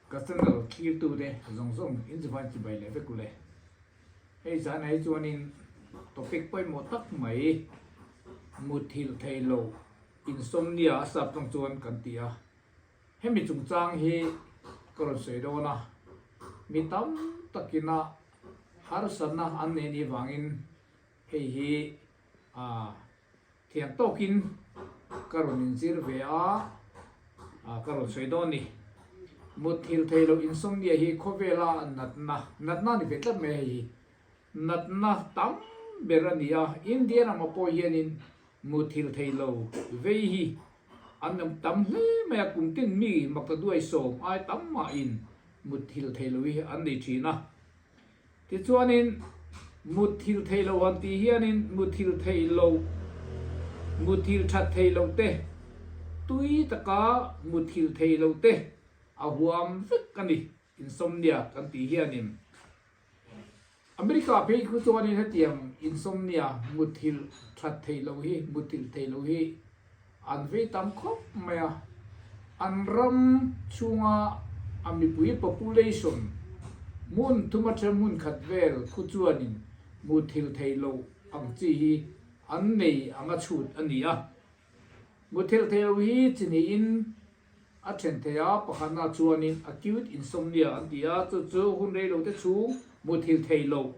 Ka channel thlirtute zawng zawng inzivai chibai leh vek ule. Hei zanah hi chuanin topic pawimawh tak mai muthilh thei lo insomnia a sap tawng chuan kan ti a. Hemi chungchang hi ka rawn sawi dawn a, mi tam takina harsatna an nei nih vangin hei hi ah Thiam tawkin ka rawn inzir ve a, ka rawn sawi dawn ni. Mutthil thei loh insomnia hi khawvela natna, natna a ni ve tlat mai hei hi. Natna tam ber a ni a, India ramah pawh hianin mutthil thei lo vei hi an awm tam hle mai a, kum tin mi maktaduai sawm ai tam mahin mutthil thei lo hi an nei thin a. Tichuanin, mutthil thei lo han tih hianin muthil thei lo, muthil that thei lo te, tui taka muthil thei lo te a huam vek a ni, insomnia kan tih hianin. America phei khu chuanin hetiang insomnia, muthil that thei lo hi, muthil thei lo hi An vei tam khawp mai a, an ram chhunga a mipui population hmun thuma then hmun khat vel khu chuanin muthilh thei lo ang chi hi an nei anga chhut a ni a. Muthilh thei lo hi chi niin a then thei a, pakhatna chuanin acute insomnia an ti a, chu chu hun rei lo te chhung muthilh thei lo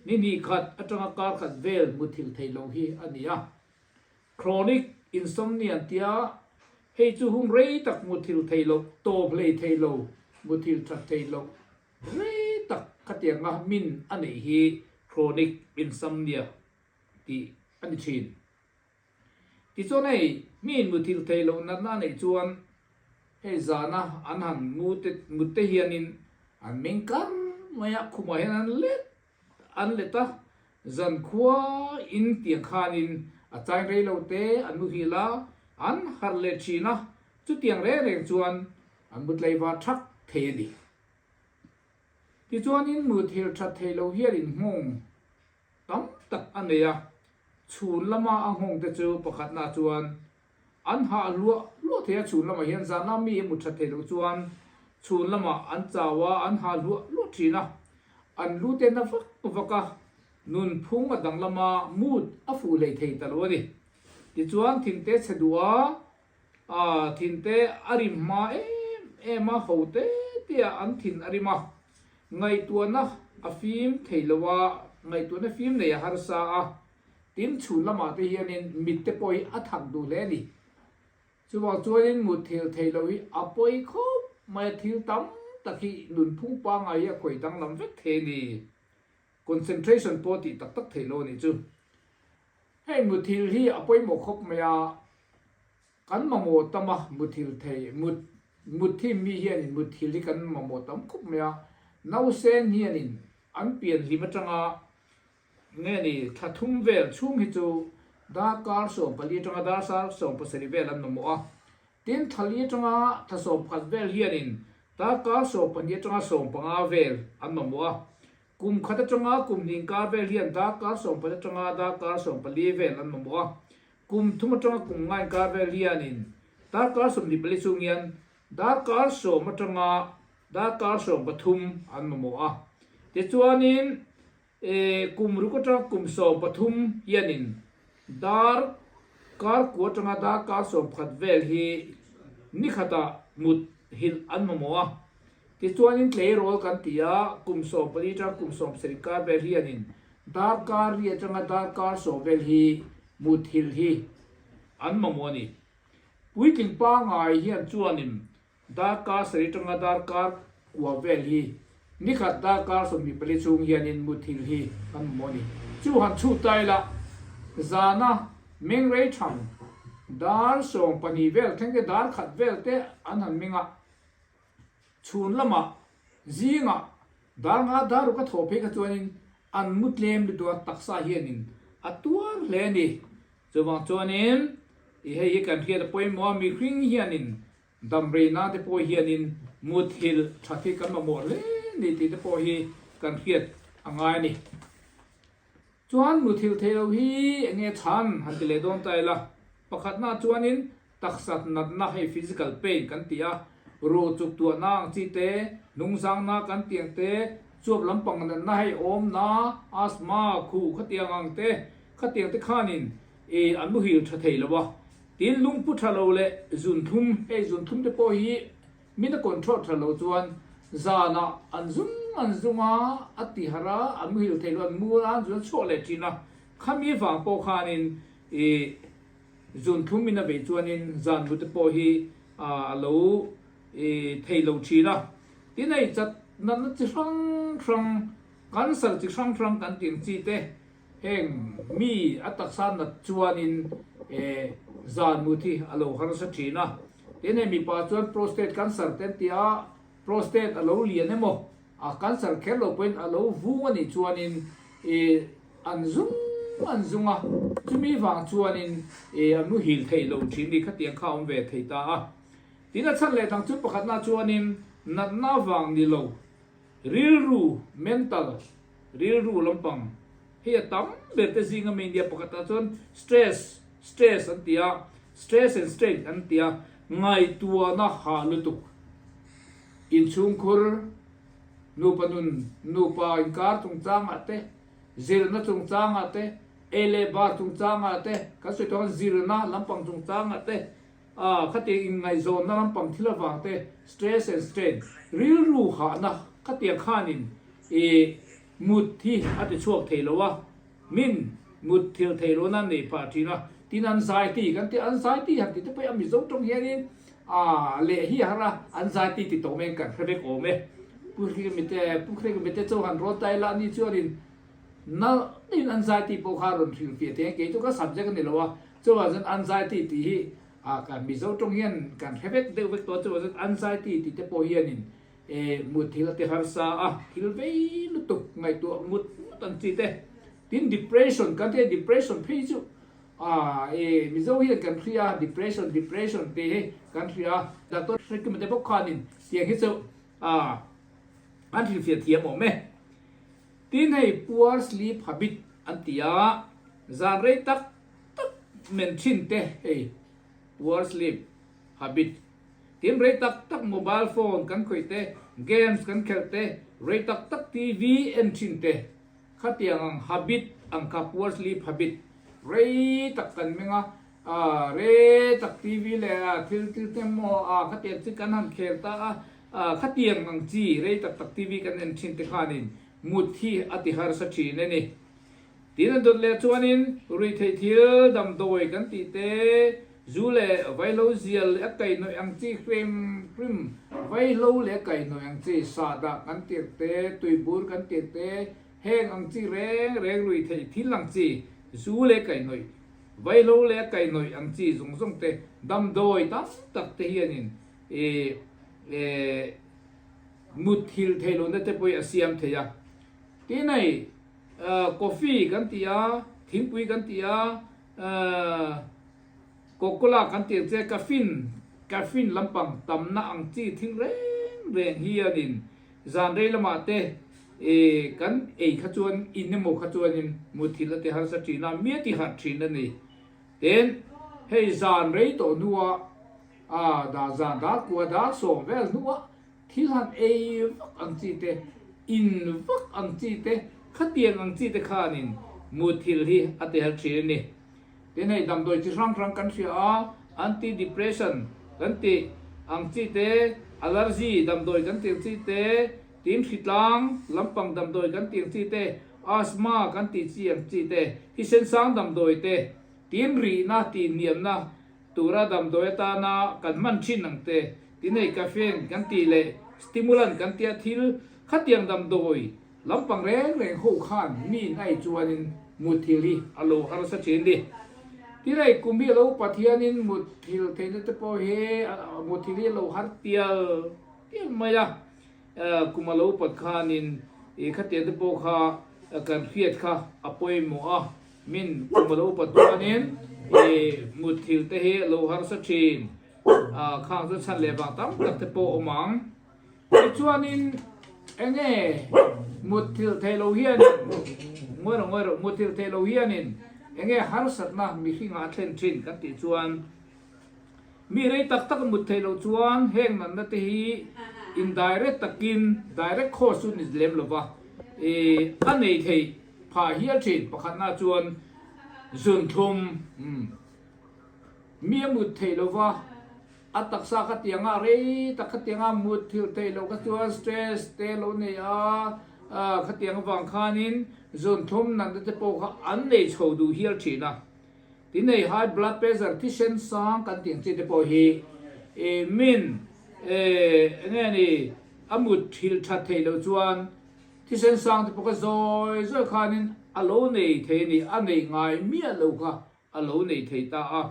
ni hnih khat atanga kar khat vel muthilh thei lo hi a ni a. Chronic insomnia an tia, hei chu hun rei tak muthilh thei loh, tawp hlei thei lo, muthilh that thei loh rei tak khatianga min a neih hi chronic insomnia tih a ni thin. Tichuan hei mi muthilh thei loh natna a neih chuan hei zana an han mu te mut te hianin an meng kar mai a, khumah hian an let An let a, zankhua in tiang khanin a chain rei lo te an muhil a, an harh leh thin a, chutiang reng reng chuan an mu tlaivar thak thei a ni. Tichuanin muthilh that thei lo hian in nghawng tam tak a nei a, chhun lama a nghawng te chu pakhatna chuan An hah luah luah thei a, chhun lamah hian zana mi a mut that theih loh chuan chhun lamah an chau a, an hah luah luah thin a, an lu te na vak vak a, nunphung a danglam a, mood a fuh hlei thei ta lo a ni. Tichuan thinte chhe duh a, ah thinte a rim hma em em a, ho te te ah an thin a rim a, ngaihtuahna a fim thei lo a, ngaihtuahna fim nei a harsa a, Tin, chhun lamah te hianin mit te pawh hi a thak duh hle a ni. Chuvang chuanin mutthil theih loh hi a pawi khawp mai a, thil tam tak hi nunphung pangngai hi a khawih danglam vek thei a ni. Concentration pawh tih tak tak theih lo a nih chu. Hei mutthil hi a pawimawh khawp mai a, kan mamawh tam a, mutthil thei, mut, mutthim mi hianin mutthil hi kan mamawh tam khawp mai a, nausen hianin an pian hlim atanga Nge ni, thla thum vel chhung hi chu darkar 14 atanga darsar 17 vel an mamawh a. Tin, thla li atanga thla 11 vel hianin darkar 12 atanga 15 vel an mamawh a. Kum khat atanga kum hnih inkar vel hian darkar 14 atanga darkar 14 vel an mamawh a. Kum thum atanga kum nga inkar vel hianin darkar 24 chhung hian darkar 10 atanga darkar 13 an mamawh a. Tichuanin, E kum ruk atanga kum 13 hianin dar kar kua atanga dar kar 11 vel hi ni khatah mut hilh an mamawh a. Tichuanin tleirawl kan ti a, kum 14 atanga kum 17 kar vel hianin dar kar ri atanga dar kar 10 vel hi mut hilh hi an mamawh a ni. Puitling pangngai hian chuanin Darkar sarih tanga darkar kua vel hi nikhat darkar 24 chhung hianin muthilh hi kan mamawh a ni. Chu han chhut ta ila, zana meng rei thang dar 12 vel thleng te dar khat vel te an han meng a, chhun lamah zingah dar nga dar ruk a thawh phei kha chuanin an mu tlem lutuk a, taksa hianin a tuar hle a ni. Chuvang chuanin i hei hi kan hriat a pawimawh a, mihring hianin Damreina te pawh hianin muthilh that hi kan mamawh hle ni tih te pawh hi kan hriat a ngai a ni. Chuan muthilh theih loh hi eng nge chhan han ti leh dawn ta ila, pakhatna chuanin taksa natna hei physical pain kan ti a. Ruh chuk tuahna ang chi te, hnungzangna kan tiang te, chuap lampang natna hei awmna, asthma, khuh khatiang ang te, khatiang te khanin i an muhil tha thei lo a. Tin, lungpu tha lo leh zunthlum, hei zunthlum te pawh hi min a control tha lo chuan zanah an zung an zung a, a ti harh a, an muhil thei lo, an mu a, an zun a chhuak leh thin a. Khami vang pawh khanin i zunthlum in a vei chuanin zan mute pawh hi a lo thei lo thin a. Tin hei chat natna chi hrang hrang, cancer chi hrang hrang kan tih ang chi te heng mi a taksa nat chuanin zan mut hi a lo harsa thin a. Tin hei mipa chuan prostate cancer te an ti a, prostate a lo lian emaw A cancer kher lo pawhin a lo vung a nih chuanin i an zung an zung a, chumi vang chuanin i an muhil theih lo thin ni khatiang kha a awm ve thei ta a. Tin a chhan leh dang chu pakhatna chuanin natna vang ni lo, rilru, mental, rilru lampang hei a tam ber te zinga mi nia pakhatah chuan stress, stress an ti a, stress and strain an ti a, ngaihtuahna hah lutuk. Inchhungkhur, nupa nun, nupa inkar chungchangah te, zirna chungchangah te, ei leh bar chungchangah te, kan sawi tawh ang zirna lampang chungchangah te, ah khatiang inngaihzawnna lampang thil avang te, stress and strain, rilru hahna khatiang khanin ih mut hi a ti chhuak thei lo a. Min mut thil thei lo nan nei phah thin a, tin anxiety kan ti, anxiety han ti te pawh hi a Mizo tawng hianin ah leh hi a har a, anxiety ti tawh mai kan hre vek awm e. Pu Hrikmite, Pu Hrikmite chu han rawn ta ila ani chuanin nalh deuhin anxiety pawh kha a rawn hrilhfiah thei a, kei chu ka subject a ni lo a, chuvang chuan anxiety tih hi ah kan Mizo tawng hian kan hre vek deuh vek tawh a, chuvang chuan anxiety tih te pawh hianin E mut thil a ti harsa a, thil vei lutuk ngaihtuah ngut ngut ang chi te. Tin depression kan ti a, depression phei chu ah e Mizo hian kan hria a, depression depression tih hi kan hria a, doctor Hrekima te bawk khanin tiang hi chu ah an hrilhfiah thiam awm e. Tin hei poor sleep habit an ti a, zan rei tak tak men thin te hei poor sleep habit. Tin rei tak tak mobile phone kan khawih te, games kan khelh te, rei tak tak TV en thin te, khatiang ang habit ang kha poor sleep habit rei tak kan meng a, ah rei tak TV leh ah thil thil te emaw ah khatiang chi kan han khel ta a, ah khatiang ang chi rei tak tak TV kan en thin te khanin mut hi a ti harsa thin a ni. Tin a dawt leh chuanin ruihtheih thil damdawi kan tih te, zu leh vaihlo zial leh a kaihhnawih ang chi hrim hrim, vaihlo leh a kaihhnawih ang chi sahdah kan tirh te, tuibur kan tirh te, heng ang chi reng reng ruihtheih thil ang chi, zu leh kaihhnawih, vaihlo leh a kaihhnawih ang chi zawng zawng te, damdawi tam tak te hianin ih mutthilh theih lohna te pawh hi a siam thei a. Tin hei. Coffee kan ti a, thingpui kan ti a, Coca-Cola kan tih ang che, caffeine, caffeine lampang tamna ang chi thil reng reng hianin zan rei lamah te kan ei kha chuan in emaw kha chuanin muthilh a ti harsa thin a, mi a ti harh thin a ni. Tin, hei zan rei tawh hnuah, dah zan dar kua dar sawm vel hnuah Thil han ei vak ang chi te, in vak ang chi te, khatiang ang chi te khanin muthilh hi a tel thin a ni. Tin hei damdawi chi hrang hrang kan hria a, anti-depression kan tih ang chi te, allergy damdawi kan tih ang chi te, tin hritlang lampang damdawi kan tih ang chi te, asthma kan tih chi ang chi te, thisen sang damdawi te, tin rihna tihniamna Tura damdawi atana kan hman thin ang te, tinei caffeine kan tih leh stimulant kan tia thil khatiang damdawi lampang reng reng ho khan mi in a ei chuanin mutthil hi a lo harsa thin ni. Tinei kum hi a lo Pathianin mutthil theihna te pawh hi mutthil hi a lo har tial tial mai a, kum a lo upat khanin khatiang te pawh kha kan hriat kha a pawimawh a. Min kum a lo upat chuanin i mutthil te hi a lo harsa thin a, khang chu chhan leh vang tam tak te pawh awm ang. Tichuanin enge mutthil theih lo hianin ngawi rawh ngawi rawh mutthil theih lo hianin enge harsatna mihringah a thlen thin kan tih chuan. Mi rei tak tak a mut theih loh chuan heng natna te hi indirect takin, direct cause chu ni lem lova, a nei theih phah hial thin. Pakhatna chuan zunthlum, mi a mut theih lova, a taksa kha tianga rei tak kha tianga mut thil theih loh kha chuan stress te lo nei a, khatiang avang khanin zunthlum natna te pawh kha an nei chho duh hial thin a. Tin hei high blood pressure thisen sang kan tih ang chi te pawh hi i min enge ni a mut thil that theih loh chuan thisen sang te pawh kha zawi zawi khanin a lo nei thei a ni, a neih ngai miah lo kha a lo nei thei ta a.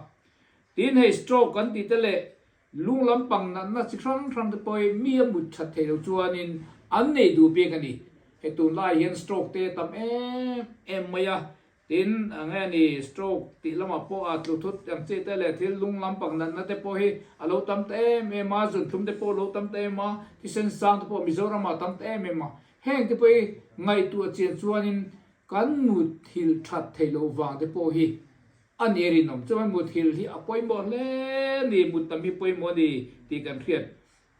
Tin hei stroke kan tih te leh Lung lampang natna chi hrang hrang te pawh mi a mut that theih loh chuanin an nei duh bik a ni. Hei tunlai hian stroke te a tam em em mai a, tin a nge ni stroke tih lamah pawh a tlu thut ang chi te leh thil lung lampang natna te pawh hi a lo tam ta em em a, zunthlum te pawh a lo tam ta em a, thisen sang te pawh Mizoramah a tam ta em em a. Heng te pawh hi ngaihtuah chian chuanin kan mut thil that theih loh vang te pawh hi A ni rinawm chuan muthilh hi a pawimawh hle ni, mut tam hi pawimawh a ni tih kan hriat.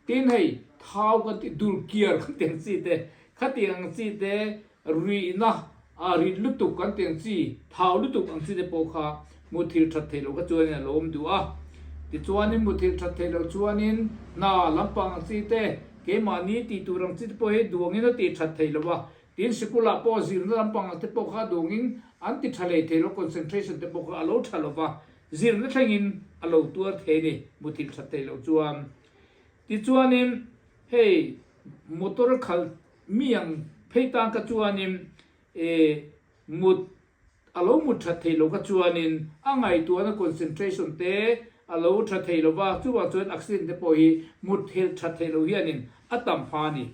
Tin hei thau kan tih dul kiar kan tih ang chi te, khati ang chi te rihna a rit lutuk kan tih ang chi, thau lutuk ang chi te pawh kha muthilh that theih loh kha chuanin a lo awm duh a. Tichuanin muthilh that theih loh chuanin hna lampang ang chi te, keimahni tih tur ang chi te pawh hi duangin a tih that theih loh a. Tin, sikulah pawh zirna lampang te pawh kha duangin an ti tha leh thei lo, concentration te pawh kha a lo tha lo va, zirna thlengin a lo tuar thei a ni, muthilh that theih loh chuan. Tichuanin hei motor khalh mi ang phei tan kha chuanin eh mut a lo mut that theih loh kha chuanin a ngaihtuahna concentration te a lo tha thei lo va, chuvang chuan accident te pawh hi muthilh that theih loh hianin a tam pha a ni.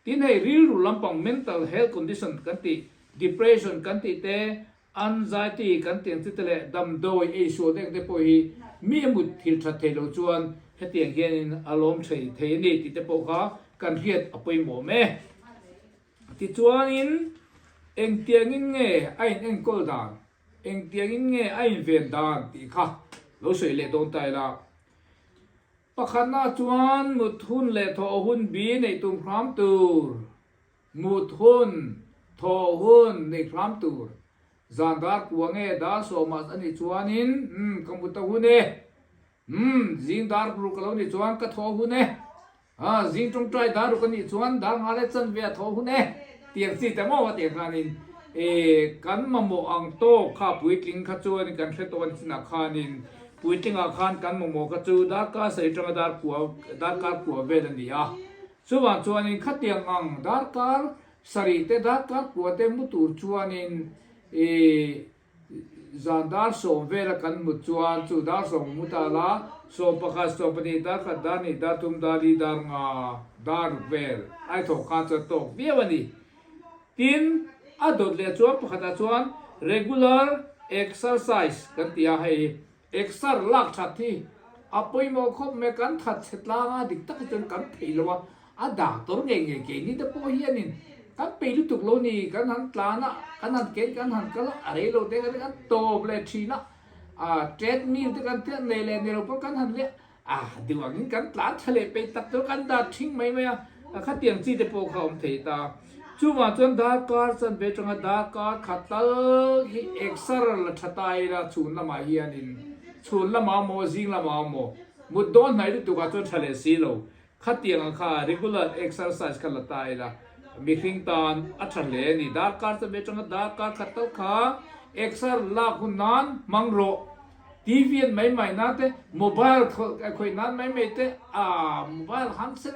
Tin hei rilru lampang mental health condition kan tih, depression kan tih te, anxiety kan tih ang chi te leh damdawi ei sual deuh te pawh hi mi a mut thil that thei lo chuan hetiang hianin a lawm thei thei a ni tih te pawh kha kan hriat a pawimawh awm e. Tichuanin engtiangin nge a in enkawl dan, engtiangin nge a inven dan tih kha lo sawi leh dawn ta ila. Pakhatna chuan mut hun leh thawh hun bi neih tum hram tur, mut hun, thawh hun neih hram tur. Zan dar kua nge dar sawmah a nih chuanin umm ka mut a hun e, umm zing dar ruk a lo nih chuan ka thawh hun e, ah zing tawngtai dar ruk a nih chuan dar nga leh chanve a thawh hun e tiang chi te maw a tih khanin eh kan mamawh ang tawk kha puitling kha chuan kan hre tawh a ni chinah khanin Puitlingah khan kan mamawh kha chu darkar sawi atanga dar kua darkar kua vel a ni a. Chuvang chuanin khatiang ang darkar sarih te darkar kua te mu tur chuanin ih zan dar sawm vela kan mut chuan chu dar sawm mu ta la 11 20 dar khat dar hnih dar thum dar li dar nga dar ruk vel ai thawk khan chuan tawk viau a ni. Tin, a dawt leh chuan pakhatah chuan regular exercise kan ti a, hei exer lak that hi a pawimawh khawp mai, kan that chhe tlang a, dik tak hi chuan kan phei lo a, a doctor ngei ngei keini te pawh hianin kan peih lutuk lo ni, kan han tlan a, kan han ken kan han kal a, a rei lo te kan tawp leh thin a, treadmill te kan nei leh nei lo pawh kan han leh A duh angin kan tlan tha leh peih tak chu kan dah thing mai mai a, khatiang chi te pawh kha awm thei ta. Chuvang chuan darkar chanve atanga darkar khat tal hi exer la tha ta ila chhun lamah hianin chhun lamah maw zing lamah maw mut dawn hnaih lutuk ah chuan tha leh si lo. Khatiang ang kha regular exercise kha la ta ila mihring tan a tha hle a ni. Darkar chanve atanga darkar khat tal kha exer lak hun nan hmang rawh. TV an mai mai nan te, mobile khawih nan mai mai te, ah mobile handset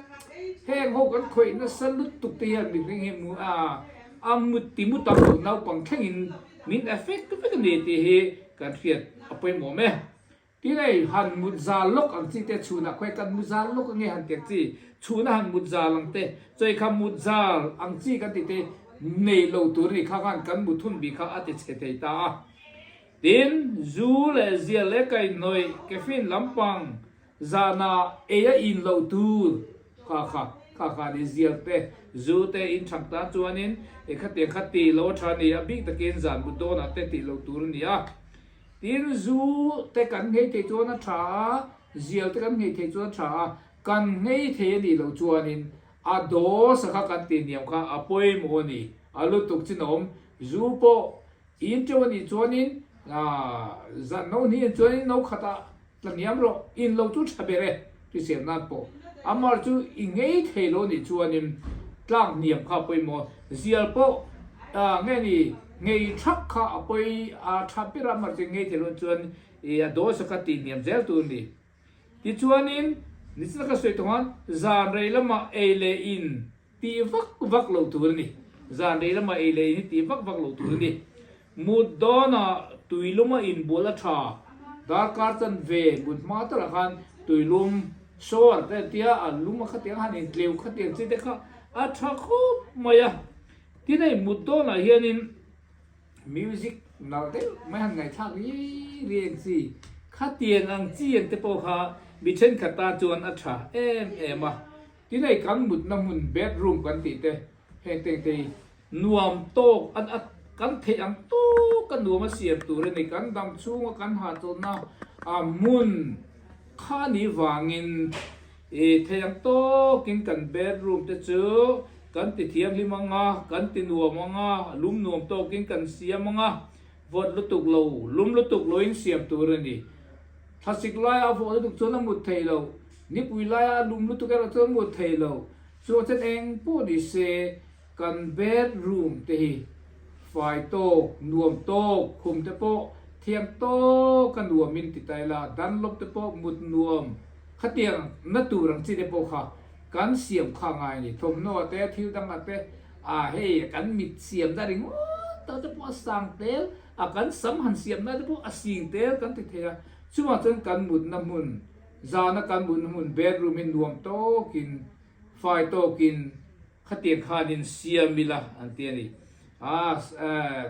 heng ho kan khawih nasa lutuk te hian mihring hi mu ah a mut ti mu tam lo naupang thlengin min affect vek a ni tih hi kan hriat a pawimawh awm e. Tin hei han mut zal lawk ang chi te chhunah khawi kan mu zal lawk ange han ti ang chi, chhuna han mut zal ang te, chawi kha mut zal ang chi kan tih te nei lo tur a ni kha khan kan mut hun bih kha a ti chhe thei ta a. Tin, zu leh zial leh kaihhnawih caffeine lampang zahna ei a in loh tur kha kha kha kha ni zial te, zu te in chhak tan chuanin e khatiang kha tih loh a tha a ni a, bik takin zan mut dawnah te tih loh tur a ni a. Tin, zu te kan nghei thei chuan a tha a, Zial te kan nghei theih chuan a tha a, kan nghei thei a nih loh chuanin a dawsa kha kan tih niam kha a pawimawh a ni. A lutuk chin a awm. Zu pawh in teuh a nih chuanin zan no hnih in chuanin no khatah tla hniam rawh, in lo chu tha ber e hrisel nan pawh. Amar chu i ngei thei lo nih chuanin tlak hniam kha a pawimawh. Zial pawh nge ni ngei thak kha a pawi a tha ber a, amar chu i ngei thei lo chuan i a dawsa kha tih hniam zel tur a ni. Tichuanin nichina ka sawi tawh khan zan rei lamah ei leh in Tih vak vak loh tur a ni. Zan rei lamah ei leh in hi tih vak vak loh tur a ni. Mut dawnah tuilum a inbual a tha. Darkar chan ve mut hma takah khan tuilum shower te an tia, a lum a khatiang han intleu khatiang chi te kha a tha khawp mai a. Tin hei mut dawnah hianin Music nalh deuh mai han ngaihthlak riai riai ang chi, khatiang ang chi ang te pawh kha mi thenkhat tan chuan a tha em em a. Tin hei kan mutna hmun bedroom kan tih te heng te te hi nuam tawk an a kan theih ang tawk a nuam a siam tur a ni. Kan dam chhunga kan hahchawlhna a hmun kha ni vangin I thei ang tawkin kan bedroom te chu kan ti thianghlim ang a, kan ti nuam ang a, lum nuam tawkin kan siam ang a, vawt lutuk lo, lum lutuk loin siam tur a ni. Thlasik laia a vawh lutuk chuan a mut thei lo, nipui laia a lum lutuk erawh chuan a mut thei lo. Chuan chuan eng pawh ni se kan bedroom te hi fai tawk, nuam tawk, khum te pawh thiam tawk a nuamin ti ta ila, Dunlop te pawh mut nuam. Khatiang na tur ang chi te pawh kha kan siam kha ngai a ni. Thawmhnaw te, thil dangah te, ah hei kan mit siamna ringawt ah te pawh a sang tel a, kan sam han siamna te pawh a sing tel kan ti thei a. Chuvang chuan kan mutna hmun, zana kan mutna hmun bedroom hi nuam tawkin, fai tawkin khatiang khanin siam ila an ti a ni. Ah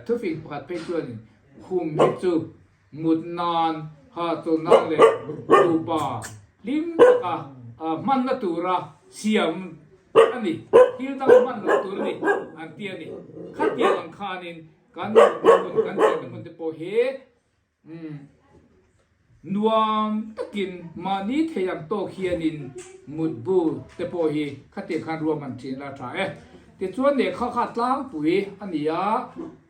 thufing pakhat phei chuanin khum hi chu Mut nan, hahchawlh nan leh nupa hlim taka hmanna tura siam a ni. Thil dang hman loh tur a ni an ti a ni. Khatiang ang khanin kan mutna hmun, kan chenna hmun te pawh hi nuam takin mahni thei ang tawk hianin mutbu te pawh hi khatiang khan ruahman thin la tha e. Tichuan lehkha kha tlangpui a ni a.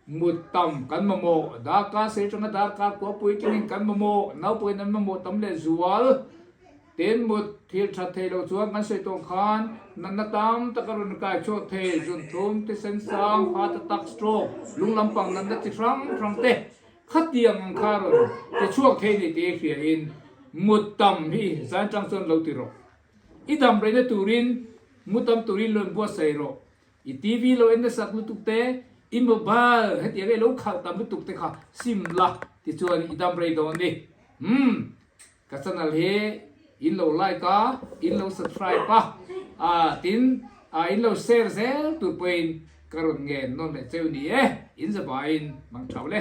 Mut tam kan mamawh, darkar sei atanga darkar kua puitlingin kan mamawh, naupangin an mamawh tam leh zual. Tin, mut thil that thei loh chuan kan sawi tawh khan natna tam tak a rawn kai chhuak thei, zunthum, thisen sang, heart attack, stroke, lung lampang natna chi hrang hrang te khatiang ang kha rawn ti chhuak thei ni tih hriain mut tam hi zan tang chuan lo ti rawh. I dam reina turin mu tam turin lo inbuatsaih rawh. I TV lo en nasak lutuk te, i mobile hetiang i lo khalh tam lutuk te kha sim la tichuan i dam rei dawn ni. Umm ka channel hi in lo like a, in lo subscribe a, ah tin ah in lo share zel tur pawhin ka rawn ngen nawn leh cheu ni e, in zavaiin mang thau le.